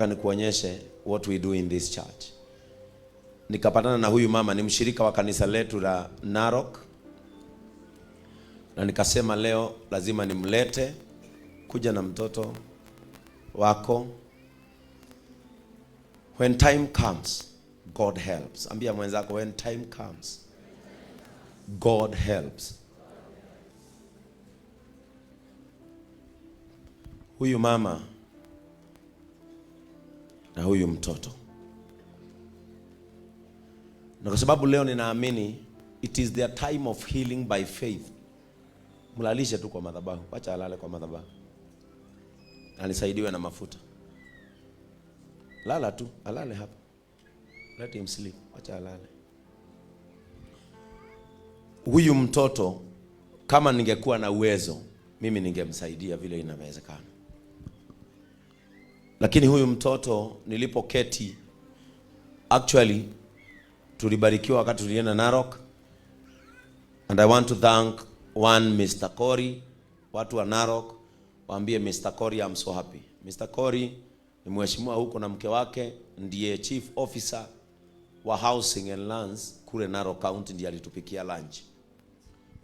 Nikuonyeshe what we do in this church. Nikapatana na huyu mama, ni mshirika wa kanisa letu la Narok, na nikasema leo lazima nimlete, kuja na mtoto wako. When time comes, God helps. Ambia mwenzako, when time comes, God helps. Huyu mama na huyu mtoto, na kwa sababu leo ninaamini it is their time of healing by faith. Mlalishe tu kwa madhabahu, wacha alale kwa madhabahu, anisaidiwe na mafuta. Lala tu, alale hapa, let him sleep, wacha alale. Huyu mtoto kama ningekuwa na uwezo mimi ningemsaidia vile inawezekana, lakini huyu mtoto nilipoketi, actually tulibarikiwa wakati tulienda Narok, and I want to thank one Mr. Cory. Watu wa Narok waambie Mr. Cory I'm so happy. Mr. Cory ni mheshimiwa huko na mke wake ndiye chief officer wa Housing and Lands kule Narok County, ndiye alitupikia lunch.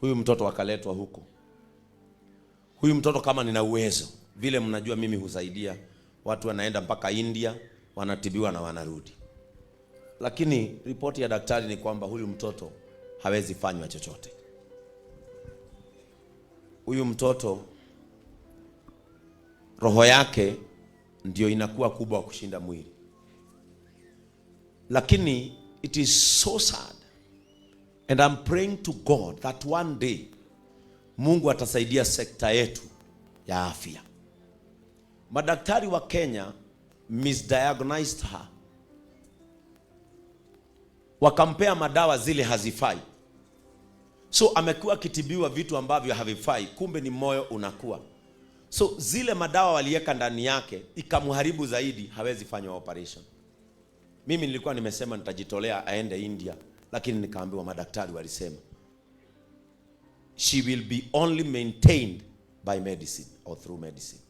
Huyu mtoto akaletwa huko. Huyu mtoto kama nina uwezo vile, mnajua mimi husaidia watu, wanaenda mpaka India wanatibiwa na wanarudi, lakini ripoti ya daktari ni kwamba huyu mtoto hawezi fanywa chochote. Huyu mtoto roho yake ndio inakuwa kubwa kushinda mwili, lakini it is so sad and I'm praying to God that one day Mungu atasaidia sekta yetu ya afya. Madaktari wa Kenya misdiagnosed her, wakampea madawa zile hazifai, so amekuwa akitibiwa vitu ambavyo havifai, kumbe ni moyo unakuwa. So zile madawa waliweka ndani yake ikamharibu zaidi, hawezi fanywa operation. Mimi nilikuwa nimesema nitajitolea aende India, lakini nikaambiwa madaktari walisema she will be only maintained by medicine or through medicine.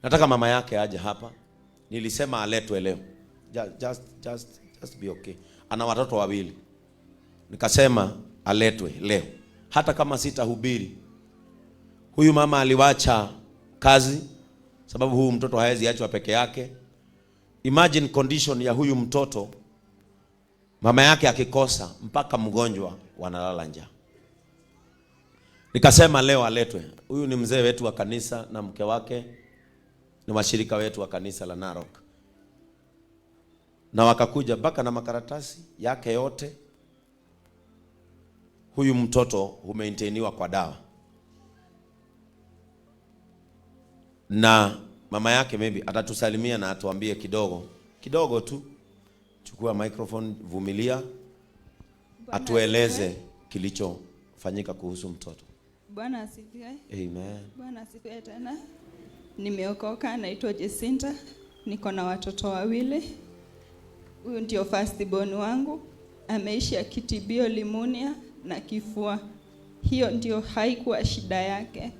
Nataka mama yake aje hapa. Nilisema aletwe leo. Just be okay. Ana watoto wawili. Nikasema aletwe leo. Hata kama sitahubiri. Huyu mama aliwacha kazi sababu huyu mtoto hawezi achwa peke yake. Imagine condition ya huyu mtoto, mama yake akikosa mpaka mgonjwa wanalala njaa. Nikasema leo aletwe. Huyu ni mzee wetu wa kanisa na mke wake ni washirika wetu wa kanisa la Narok, na wakakuja mpaka na makaratasi yake yote. Huyu mtoto humaintainiwa kwa dawa na mama yake maybe atatusalimia na atuambie kidogo kidogo tu. Chukua microphone, vumilia, atueleze kilichofanyika kuhusu mtoto. Bwana asifiwe. Amen. Bwana asifiwe tena. Nimeokoka, naitwa Jacinta, niko na watoto wawili. Huyu ndio first born wangu, ameishi akitibio limunia na kifua. Hiyo ndio haikuwa shida yake.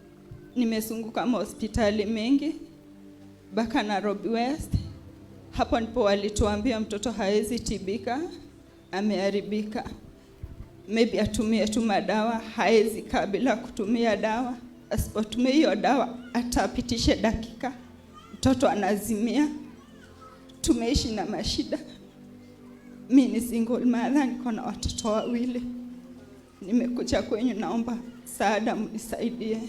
Nimezunguka mahospitali mengi mpaka Nairobi West. Hapo ndipo walituambia mtoto hawezi tibika, ameharibika, maybe atumie tu madawa, haezi kaa bila kutumia dawa. Asipotumia hiyo dawa atapitishe dakika, mtoto anazimia. Tumeishi na mashida. Mi ni single mother, niko na watoto wawili. Nimekuja kwenyu, naomba msaada, mnisaidie.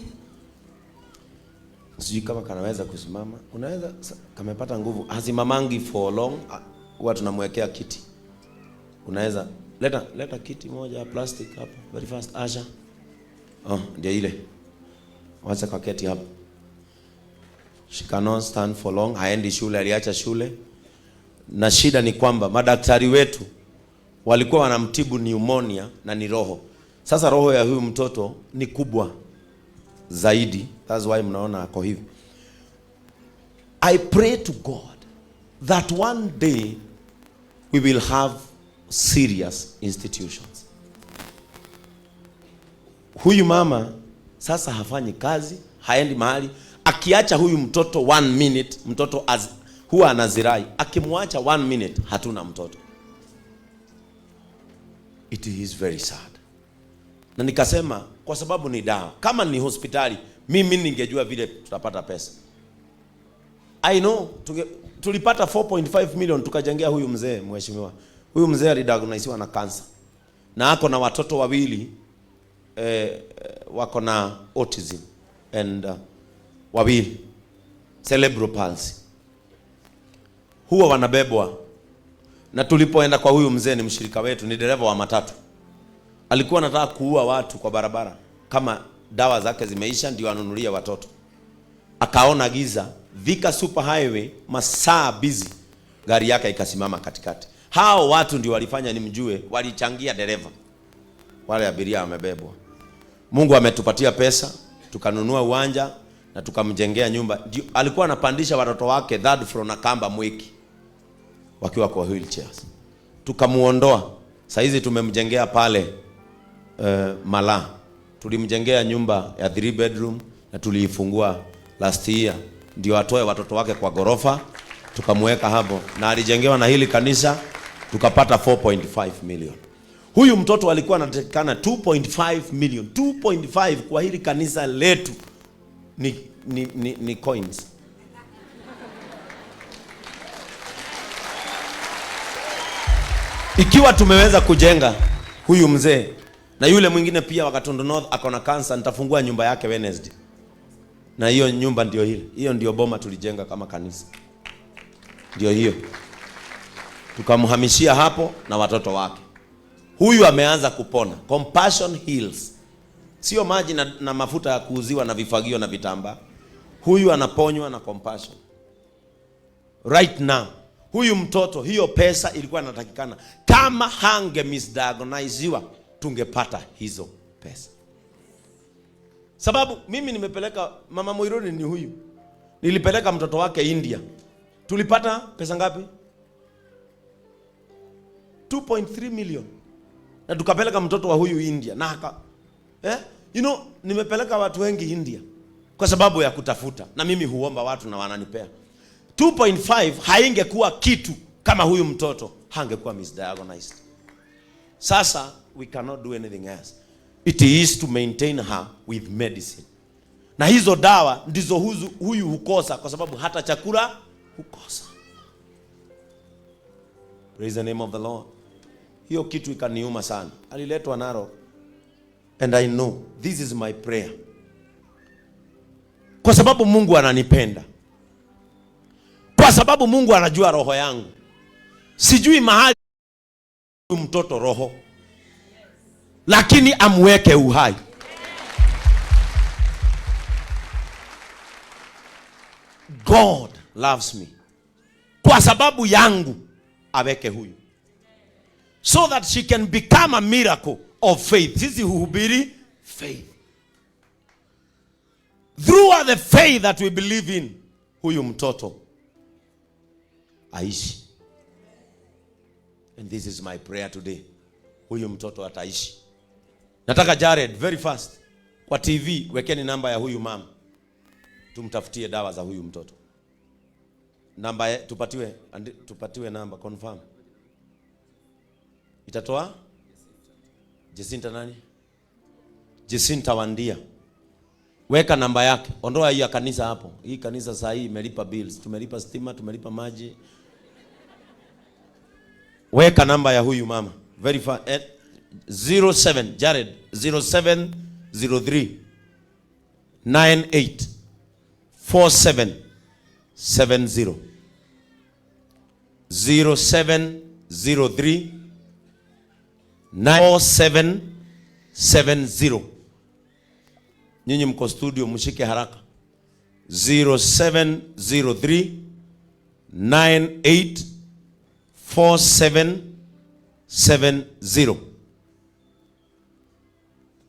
Sijui kama kanaweza kusimama. Unaweza, kamepata nguvu. Hazimamangi for long. Huwa tunamwekea kiti. Unaweza leta kiti moja ya plastic hapa very fast Asha. Oh, ndio ile. Wacha kwa keti hapa. She cannot stand for long. Haendi shule, aliacha shule. Na shida ni kwamba madaktari wetu walikuwa wanamtibu pneumonia na ni roho. Sasa roho ya huyu mtoto ni kubwa zaidi. That's why mnaona ako hivi. I pray to God that one day we will have serious institutions. Huyu mama sasa hafanyi kazi, haendi mahali. Akiacha huyu mtoto 1 minute, mtoto Huwa anazirai. Akimwacha 1 minute hatuna mtoto. It is very sad. Na nikasema kwa sababu ni dawa. Kama ni hospitali mimi ningejua vile tutapata pesa. I know tulipata 4.5 million tukajengea huyu mzee mheshimiwa. Huyu mzee alidiagnosiwa na cancer. Na ako na watoto wawili wako na autism and wawili cerebral palsy. Huwa wanabebwa. Na tulipoenda kwa huyu mzee, ni mshirika wetu, ni dereva wa matatu. Alikuwa anataka kuua watu kwa barabara kama dawa zake zimeisha ndio anunulie watoto. Akaona giza, Thika Super Highway, masaa busy, gari yake ikasimama katikati. Hao watu ndio walifanya nimjue, walichangia dereva. Wale abiria wamebebwa. Mungu ametupatia pesa, tukanunua uwanja na tukamjengea nyumba. Ndio alikuwa anapandisha watoto wake third floor na kamba mwiki wakiwa kwa wheelchairs. Tukamuondoa. Saizi tumemjengea pale Mala. Tulimjengea nyumba ya 3 bedroom na tuliifungua last year ndio atoe watoto wake kwa gorofa, tukamweka hapo na alijengewa na hili kanisa tukapata 4.5 million. Huyu mtoto alikuwa anatakikana 2.5 million. 2.5 kwa hili kanisa letu ni coins. Ikiwa tumeweza kujenga huyu mzee na yule mwingine pia wa Gatundu North ako na cancer, nitafungua nyumba yake Wednesday. Na hiyo nyumba ndio ile. Hiyo ndio boma tulijenga kama kanisa. Ndio hiyo. Tukamhamishia hapo na watoto wake. Huyu ameanza kupona. Compassion heals. Sio maji na mafuta ya kuuziwa na vifagio na vitambaa. Huyu anaponywa na compassion. Right now. Huyu mtoto, hiyo pesa ilikuwa inatakikana. Kama hange misdiagnosiwa, tungepata hizo pesa. Sababu mimi nimepeleka mama Muiruri ni huyu. Nilipeleka mtoto wake India. Tulipata pesa ngapi? 2.3 million. Na tukapeleka mtoto wa huyu India na haka. You know, nimepeleka watu wengi India kwa sababu ya kutafuta. Na mimi huomba watu na wananipea. 2.5 haingekuwa kitu kama huyu mtoto hangekuwa misdiagnosed. Sasa we cannot do anything else. It is to maintain her with medicine. Na hizo dawa ndizo huyu hukosa kwa sababu hata chakula hukosa. Praise the name of the Lord. Hiyo kitu ikaniuma sana. Aliletwa Narok. And I know this is my prayer. Kwa sababu Mungu ananipenda. Kwa sababu Mungu anajua roho yangu. Sijui mahali mtoto roho, lakini amweke uhai. God loves me. Kwa sababu yangu aweke huyu, so that she can become a miracle of faith. Sisi huhubiri faith. Through the faith that we believe in, huyu mtoto aishi. And this is my prayer today. Huyu mtoto ataishi. Nataka Jared very fast kwa TV wekeni namba ya huyu mama. Tumtafutie dawa za huyu mtoto. Namba tupatiwe namba confirm. Itatoa Jacinta nani? Jacinta Wandia. Weka namba yake. Ondoa hii ya kanisa hapo. Hii kanisa saa hii imelipa bills. Tumelipa stima, tumelipa maji. Weka namba ya huyu mama. Very fast. 07 Jared 0703 98 47 70. 0703 97 70. Nyinyi mko studio mshike haraka. 0703 98 47 70.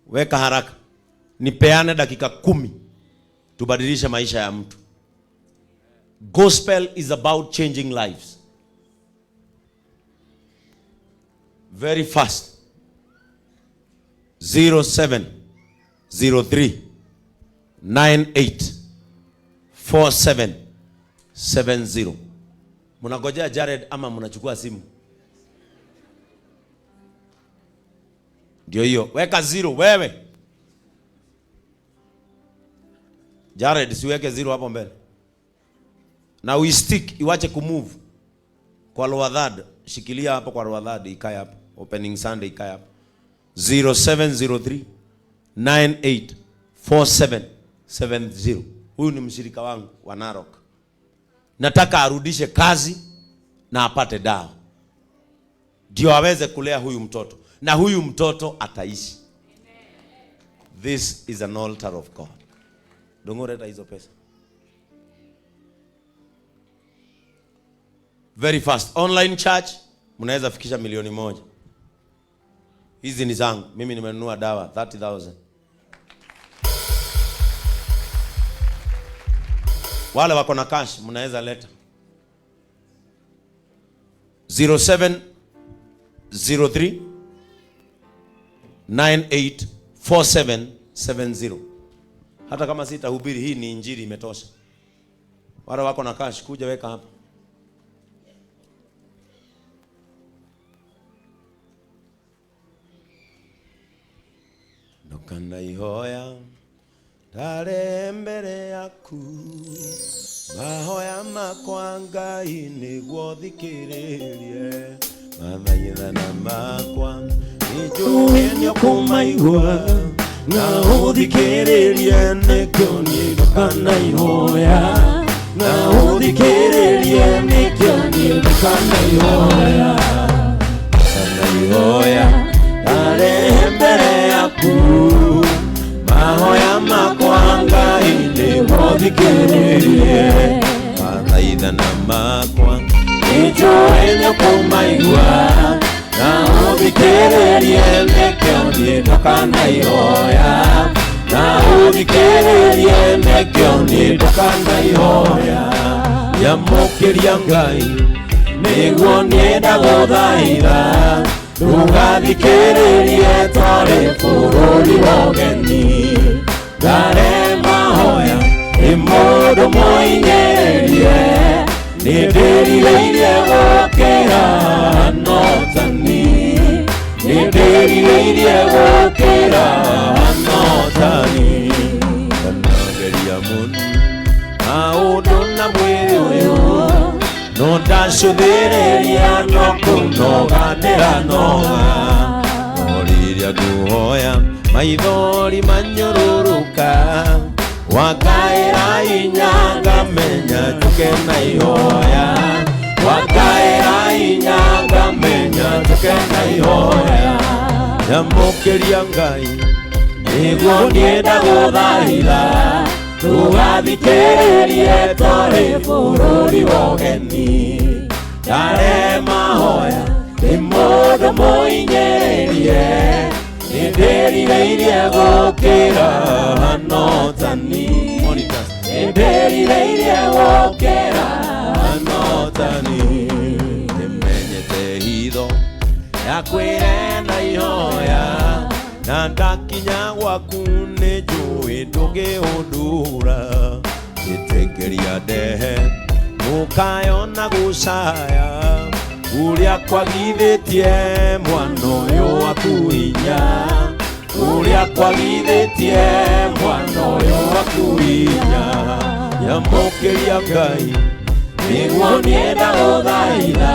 Weka haraka. Nipeane dakika 10 tubadilishe maisha ya mtu. Gospel is about changing lives. Very fast. 0703 98 47 70. Mnangojea Jared ama mnachukua simu? Ndio hiyo, weka zero wewe. Jared, siweke zero hapo mbele na uistick iwache kumove kwa lower third. Shikilia hapo kwa lower third, ikae hapo. Opening Sunday ikae hapo. 0703 984770. Huyu ni mshirika wangu wa Narok. Nataka arudishe kazi na apate dawa ndio aweze kulea huyu mtoto, na huyu mtoto ataishi. This is an altar of God. Dongoreta hizo pesa very fast. Online church mnaweza fikisha 1,000,000. Hizi ni zangu mimi, nimenunua dawa 30,000. Wale wako na cash mnaweza leta 0703 984770. Hata kama sitahubiri, hii ni injili imetosha. Wale wako na cash kuja weka hapa. Ndũkanaihoya ndarĩ mbere yaku, mahoya makwa Ngai nĩguo thikĩrĩrie, mathaithana makwa nĩnjũĩ nĩũkũmaigua, na ũthikĩrĩrie nĩkĩo niĩ ndũkanaihoya, na ũthikĩrĩrie nĩkĩo niĩ ndũkanaihoya, ndũkanaihoya ndarĩ mbere yaku, mahoya makwa Ngai nĩguo thikĩrĩrie, mathaithana makwa nĩnjũĩ nĩũkũmaigua, na ũthikĩrĩrie nĩkĩo niĩ ndũkanaihoya, na ũthikĩrĩrie nĩkĩo niĩ ndũkanaihoya. Nyamũkĩria Ngai nĩguo niĩ ndagũthaitha, ndũgathikĩrĩrie twarĩ bũrũri wa ũgeni, ndarĩ mahoya nĩ mũndũ mũinyĩrĩrie, nĩndĩrirĩirie gũkĩra anotani, nĩndĩrirĩirie gũkĩra anotani. Ndanageria mũno maũndũ na mwĩrĩ ũyũ, no ndacũthĩrĩria no kũnoga ndĩranoga, no rĩrĩa ngũhoya maithori manyũrũrũka, wakaĩra inya ngamenya njũke na ihoya, wakaĩra inya ngamenya njũke na ihoya. Nyamũkĩria Ngai nĩguo niĩ ndagũthaitha, ndũgathikĩrĩrie twarĩ bũrũri wa ũgeni, ndarĩ mahoya nĩ mũndũ mũinyĩrĩrie, nĩndĩrirĩirie gũkĩra anotani, nĩndĩrirĩirie gũkĩra anotani. Nĩmenyete hitho ya kwĩre na ihoya, na ndakinya gwaku nĩnjũĩ ndũngĩũndũra, njĩtĩkĩria ndehe mũkayo na gũcaya, ũrĩa kwagithĩtie mwana ũyũ waku hinya, ũrĩa kwagithĩtie mwana ũyũ waku hinya. Nyamũkĩria Ngai nĩguo niĩ ndagũthaitha,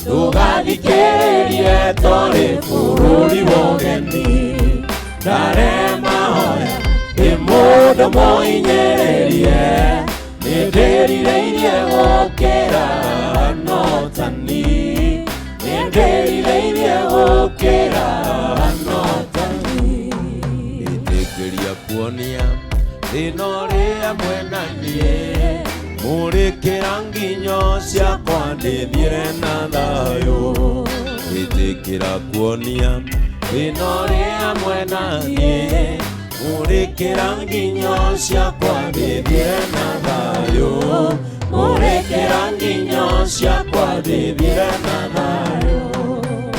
ndũgathikĩrĩrie twarĩ bũrũri wa ũgeni, ndarĩ mahoya nĩ mũndũ mũinyĩrĩrie, nĩndĩrirĩirie gũkĩra anotani, nĩndĩrirĩirie gũkĩra anotani. Ĩtĩkĩria kuonia thĩna ũrĩa mwena niĩ, mũrĩkĩra nginyo ciakwa ndĩthiĩre na thayũ, ĩtĩkĩra kuonia thĩna ũrĩa mwena niĩ, mũrĩkĩra nginyo ciakwa ndĩthiĩre na thayũ, mũrĩkĩra nginyo ciakwa ndĩthiĩre na thayũ.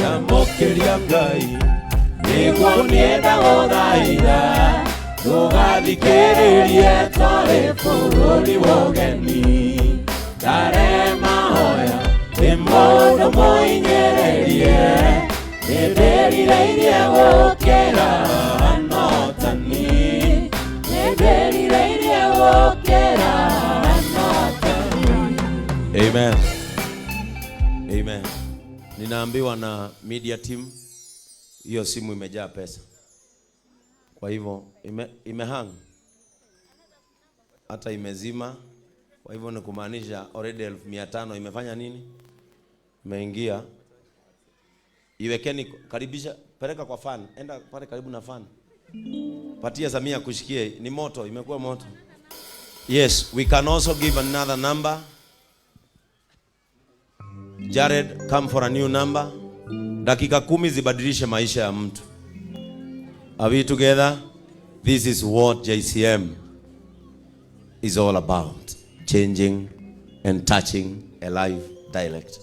Nyamũkĩria Ngai nĩguo niĩ ndagũthaitha, ndũgathikĩrĩrie twarĩ bũrũri wa ũgeni, ndarĩ mahoya Nĩndĩrirĩirie gũkĩra anotani. Nĩndĩrirĩirie gũkĩra anotani. Amen. Amen. Ninaambiwa na media team hiyo simu imejaa pesa. Kwa hivyo imehang. Hata imezima. Kwa hivyo ni kumaanisha already 1500 imefanya nini? Imeingia. Iwekeni, karibisha, peleka kwa fan. Enda pale karibu na fan. Patia Samia kushikie, ni moto, imekuwa moto. Yes, we can also give another number. Jared, come for a new number. Dakika 10 zibadilishe maisha ya mtu. Are we together? This is what JCM is all about. Changing and touching a life dialect.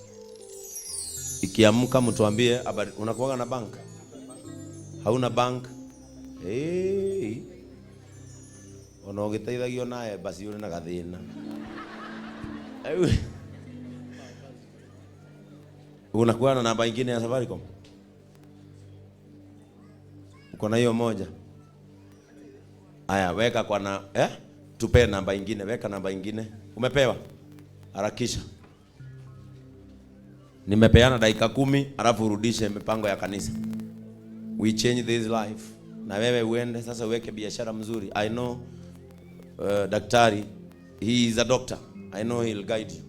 Ikiamka mtuambie habari. Unakuwaga na bank? Hauna bank? Hey. Ona ũgĩteithagio naye basi ũrĩ na gathĩna. Unakuwa na namba ingine ya Safaricom? Uko na hiyo moja? Aya, weka kwa na Tupe namba ingine, weka namba ingine. Umepewa? Harakisha. Nimepeana dakika 10, alafu urudishe mipango ya kanisa. We change this life. Na wewe uende sasa uweke biashara mzuri. I know daktari, he is a doctor. I know he'll guide you.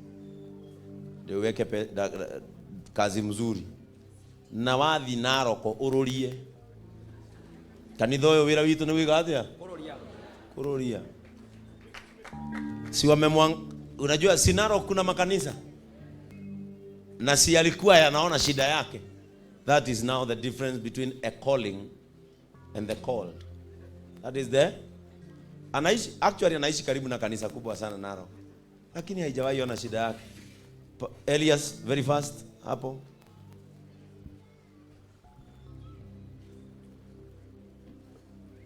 Ndio uweke kazi mzuri. Na wathi Naroko ururie. Kanitha uyu wira witu ni wiga atia? Kururia. Kururia. Si wamemwang, unajua si Narok kuna makanisa? Na si alikuwa yanaona shida yake. That is now the difference between a calling and the called. That is the anaishi, actually anaishi karibu na kanisa kubwa sana Narok. Lakini haijawahi ona shida yake. Elias, very fast hapo.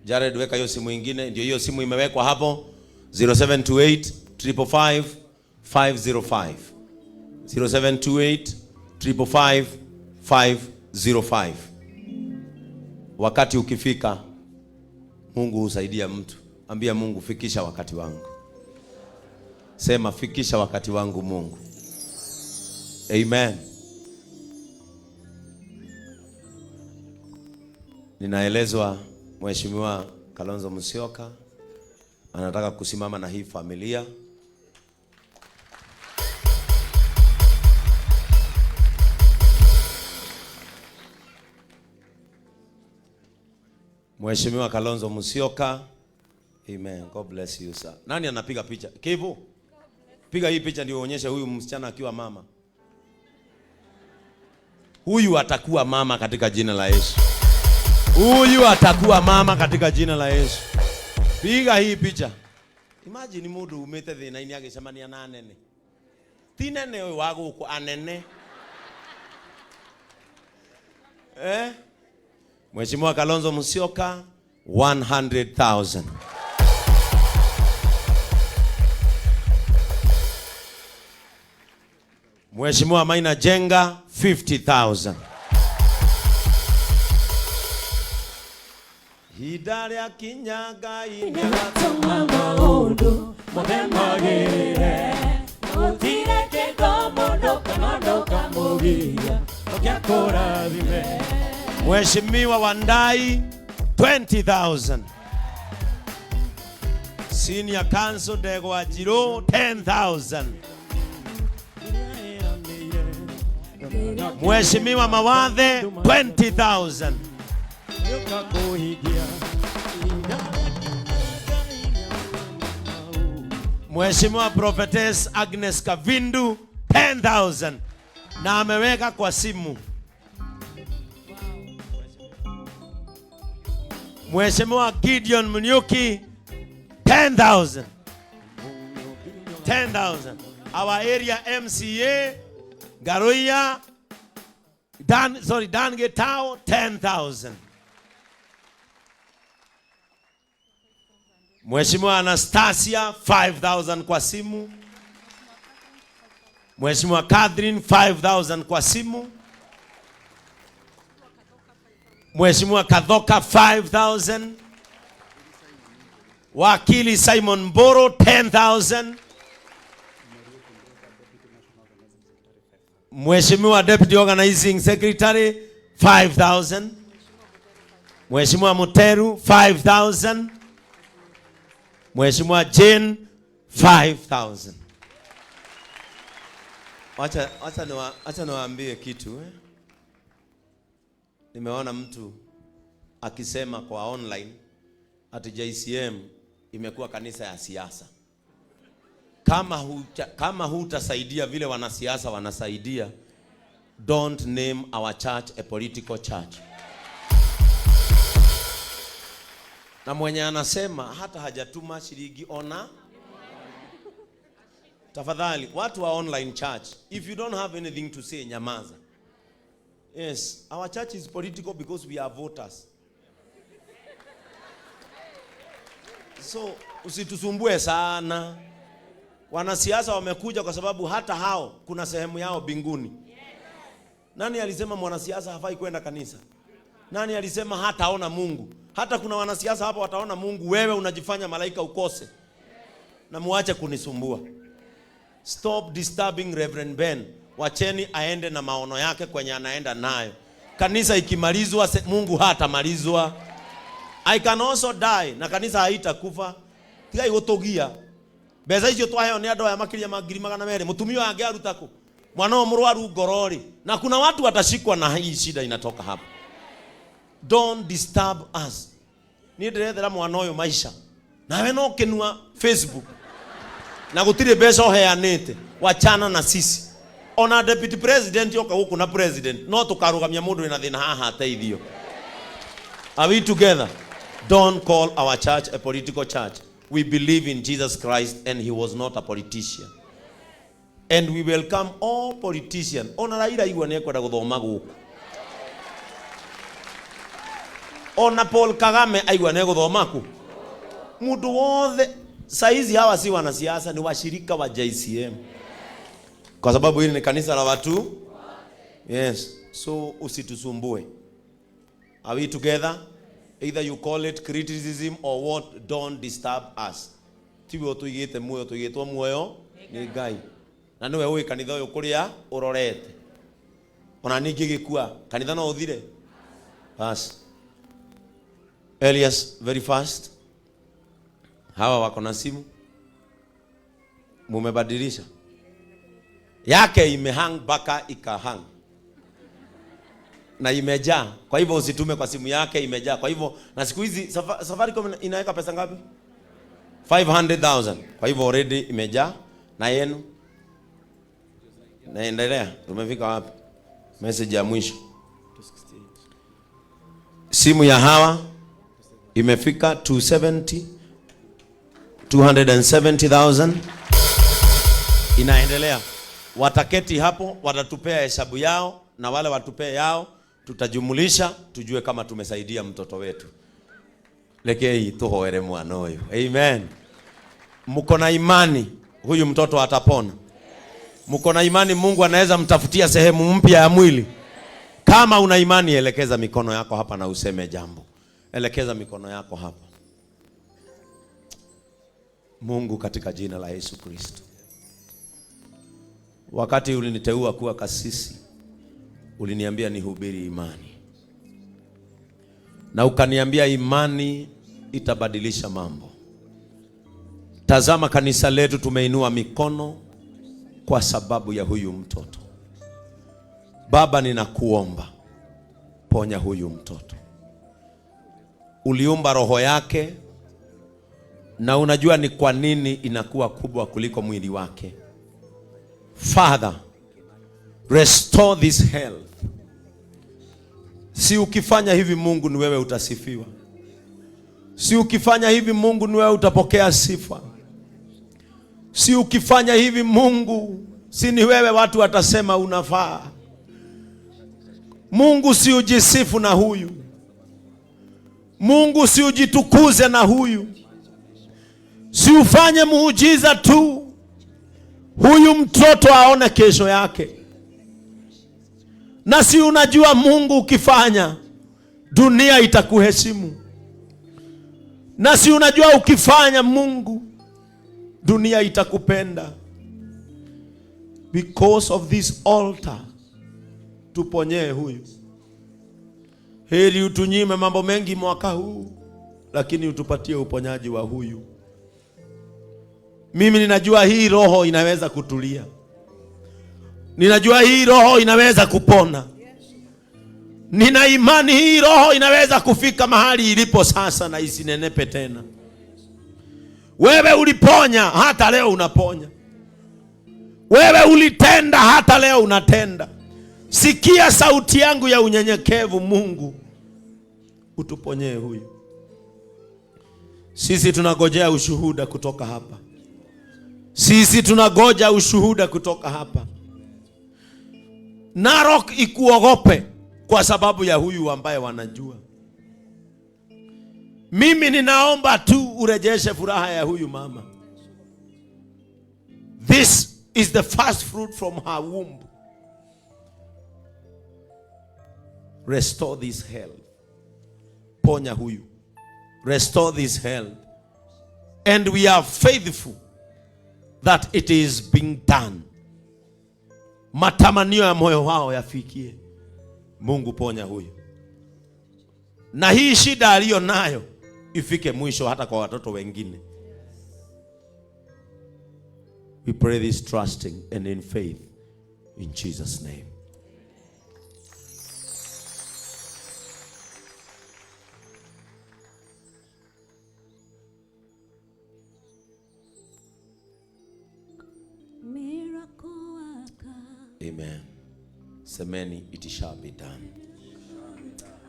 Jared, weka hiyo simu ingine, ndio hiyo simu imewekwa hapo. 0728 555 505. 0728 555 505. Wakati ukifika, Mungu husaidia mtu. Ambia Mungu, fikisha wakati wangu. Sema, fikisha wakati wangu Mungu. Amen. Ninaelezwa Mheshimiwa Kalonzo Musyoka anataka kusimama na hii familia. Mheshimiwa Kalonzo Musyoka. Amen. God bless you, sir. Nani anapiga picha? Kivu? Piga hii picha ndio uonyeshe huyu msichana akiwa mama. Huyu atakuwa mama katika jina la Yesu. Huyu atakuwa mama katika jina la Yesu. Piga hii picha. Imagine mundu umite thina-ini agicemania na anene. Ti nene uyu wa guku, anene. Mheshimiwa Kalonzo Musyoka 100,000. Mheshimiwa Maina Jenga 50,000. Hidari kinyaga Tuma maundu mothe magire. Gũtirĩ kĩndũ mũndũ kana ũndũ kamũgiria ũngĩakũrathime. Mheshimiwa Wandai 20,000. Senior Counsel Ndegwa Njiru 10,000. Mheshimiwa Mawathe 20,000. Mheshimiwa Prophetess Agnes Kavindu 10,000. Na ameweka kwa simu. Mheshimiwa Gideon Munyuki 10,000. 10,000. Our area MCA Garoya Dan Getao 10,000. Mheshimiwa Anastasia 5,000 kwa simu. Mheshimiwa Catherine 5,000 kwa simu. Mheshimiwa Kathoka 5000. Wakili Simon Mboro 10,000. Mheshimiwa Deputy Organizing Secretary 5,000. Mheshimiwa Muteru 5,000. Mheshimiwa Jane 5,000. Wacha niwaambie kitu eh. Nimeona mtu akisema kwa online ati JCM imekuwa kanisa ya siasa. Kama hutasaidia vile wanasiasa wanasaidia, don't name our church a political church. Na mwenye anasema hata hajatuma shilingi ona. Tafadhali, watu wa online church, if you don't have anything to say, nyamaza. Yes, our church is political because we are voters. So, usitusumbue sana. Wanasiasa wamekuja kwa sababu hata hao kuna sehemu yao mbinguni. Nani alisema mwanasiasa hafai kwenda kanisa? Nani alisema hataona Mungu? Hata kuna wanasiasa hapa wataona Mungu, wewe unajifanya malaika ukose. Na muache kunisumbua. Stop disturbing Reverend Ben. Wacheni aende na maono yake kwenye anaenda nayo. Kanisa ikimalizwa, Mungu hatamalizwa. I can also die na kanisa haitakufa. Tigai gutugia. Mbeca icio twaheo ni andu aya makiria ma 200,000. Mutumia wange aruta ku? Mwana ũyũ mũrwaru ngoro rĩ. Na kuna watu watashikwa na hii shida inatoka hapa. Don't disturb us. Niĩ ndĩrethera mwana ũyũ maisha. Nawe no kĩnua Facebook. Na gũtirĩ mbeca ũheanĩte. Wachana na sisi. Ona deputy president yoka gũkũ na president, no tũkarũgamia mũndũ wĩna thĩna haha ateithio. Are we together? Don't call our church a political church. We believe in Jesus Christ and he was not a politician. And we welcome all politicians. Ona Raila igua nĩ ekwenda gũthoma gũkũ. Ona Paul Kagame aigua nĩ egũthoma kũ. Mũndũ wothe saizi hawa si wanasiasa, ni washirika wa JCM. Kwa sababu hili ni kanisa la watu. Yes. So usitusumbue. Are we together? Either you call it criticism or what, don't disturb us. Tiwe tuigite muoyo, tuigitwo muoyo ni Ngai. Na niwe ũĩ kanitha ũyũ kũrĩa ũrorete. Ona ningĩ gĩkua, kanitha no ũthire. Bas. Elias, very fast. Hawa wako na simu. Mumebadilisha. Yake imehang mpaka ikahang. Na imejaa. Kwa hivyo usitume kwa simu yake, imejaa. Kwa hivyo na siku hizi Safaricom inaweka pesa ngapi? 500,000. Kwa hivyo already imejaa. Na yenu naendelea. Tumefika wapi? Message ya mwisho. Simu ya hawa imefika 270,000. Inaendelea. Wataketi hapo, watatupea hesabu yao na wale watupee yao, tutajumulisha tujue kama tumesaidia mtoto wetu. Lekei tuhoere mwana huyu. Amen. Mko na imani huyu mtoto atapona? Mko na imani Mungu anaweza mtafutia sehemu mpya ya mwili? Kama una imani, elekeza mikono yako hapa na useme jambo. Elekeza mikono yako hapa. Mungu, katika jina la Yesu Kristo, wakati uliniteua kuwa kasisi, uliniambia nihubiri imani. Na ukaniambia imani itabadilisha mambo. Tazama kanisa letu, tumeinua mikono kwa sababu ya huyu mtoto. Baba, ninakuomba ponya huyu mtoto. Uliumba roho yake na unajua ni kwa nini inakuwa kubwa kuliko mwili wake. Father, restore this health. Si ukifanya hivi Mungu ni wewe utasifiwa. Si ukifanya hivi Mungu ni wewe utapokea sifa. Si ukifanya hivi Mungu, si ni wewe watu watasema unafaa. Mungu, si ujisifu na huyu. Mungu, si ujitukuze na huyu. Si ufanye muujiza tu, huyu mtoto aone kesho yake. Na si unajua Mungu ukifanya, Dunia itakuheshimu. Na si unajua ukifanya Mungu, dunia itakupenda. Because of this altar, tuponyee huyu. Heri utunyime mambo mengi mwaka huu, lakini utupatie uponyaji wa huyu. Mimi ninajua hii roho inaweza kutulia. Ninajua hii roho inaweza kupona. Nina imani hii roho inaweza kufika mahali ilipo sasa na isinenepe tena. Wewe uliponya, hata leo unaponya. Wewe ulitenda, hata leo unatenda. Sikia sauti yangu ya unyenyekevu, Mungu, utuponyee huyu. Sisi tunagojea ushuhuda kutoka hapa. Sisi tunagoja ushuhuda kutoka hapa. Narok ikuogope kwa sababu ya huyu ambaye wanajua. Mimi ninaomba tu urejeshe furaha ya huyu mama. This is the first fruit from her womb. Restore this health. Ponya huyu. Restore this health. And we are faithful that it is being done. Matamanio ya moyo wao yafikie. Mungu, ponya huyu. Na hii shida aliyo nayo ifike mwisho hata kwa watoto wengine. We pray this trusting and in faith in Jesus' name. Miracle worker. Amen. Semeni, it shall be done.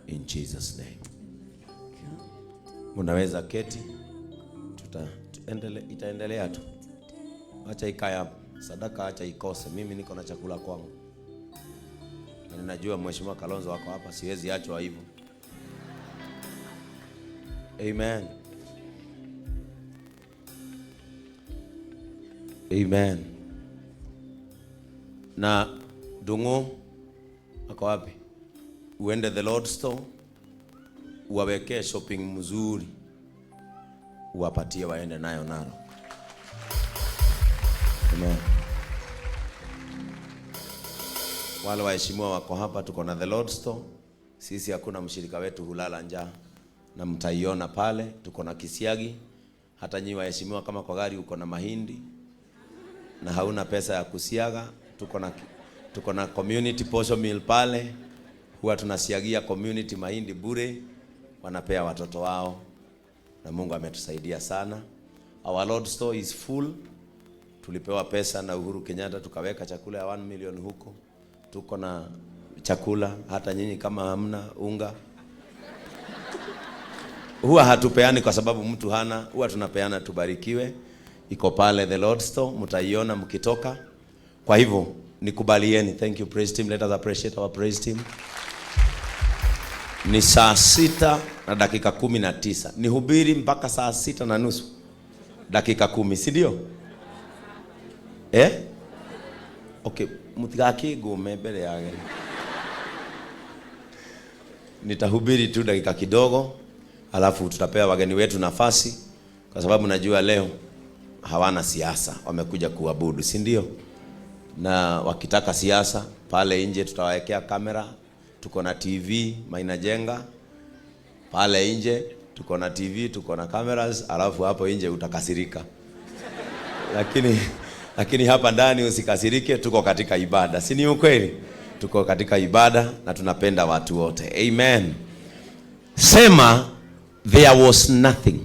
In Jesus' name. Munaweza keti. Itaendelea tu. Acha ikae hapo. Sadaka acha ikose. Mimi niko na chakula kwangu. Na ninajua Mheshimiwa Kalonzo wako hapa, siwezi achwa hivyo. Amen. Amen. Na Dungu ako wapi? Uende the Lord store, uwawekee shopping mzuri, uwapatie waende nayo Narok. Amen. Wale waheshimiwa wako hapa, tuko na the Lord store. Sisi hakuna mshirika wetu hulala njaa, na mtaiona pale. Tuko na kisiagi. Hata nyi waheshimiwa, kama kwa gari uko na mahindi na hauna pesa ya kusiaga, tuko na community posho mill pale. Huwa tunasiagia community mahindi bure, wanapea watoto wao, na Mungu ametusaidia sana. Our Lord store is full. Tulipewa pesa na Uhuru Kenyatta tukaweka chakula ya 1 million huko. Tuko na chakula, hata nyinyi kama hamna unga. Huwa hatupeani kwa sababu mtu hana, huwa tunapeana tubarikiwe. Iko pale the Lord store, mtaiona mkitoka. Kwa hivyo nikubalieni. Thank you praise team. Let us appreciate our praise team. Ni saa 6:19. Nihubiri mpaka saa 6:30. Dakika 10, si ndio? Okay, mtigakigume mbele yake. Nitahubiri tu dakika kidogo, alafu tutapea wageni wetu nafasi, kwa sababu najua leo hawana siasa, wamekuja kuabudu, si ndio? Na wakitaka siasa pale nje tutawawekea kamera, tuko na TV Maina Jenga pale nje, tuko na TV, tuko na cameras, alafu hapo nje utakasirika. Lakini hapa ndani usikasirike, tuko katika ibada. Si ni ukweli? Tuko katika ibada na tunapenda watu wote. Amen. Sema, there was nothing.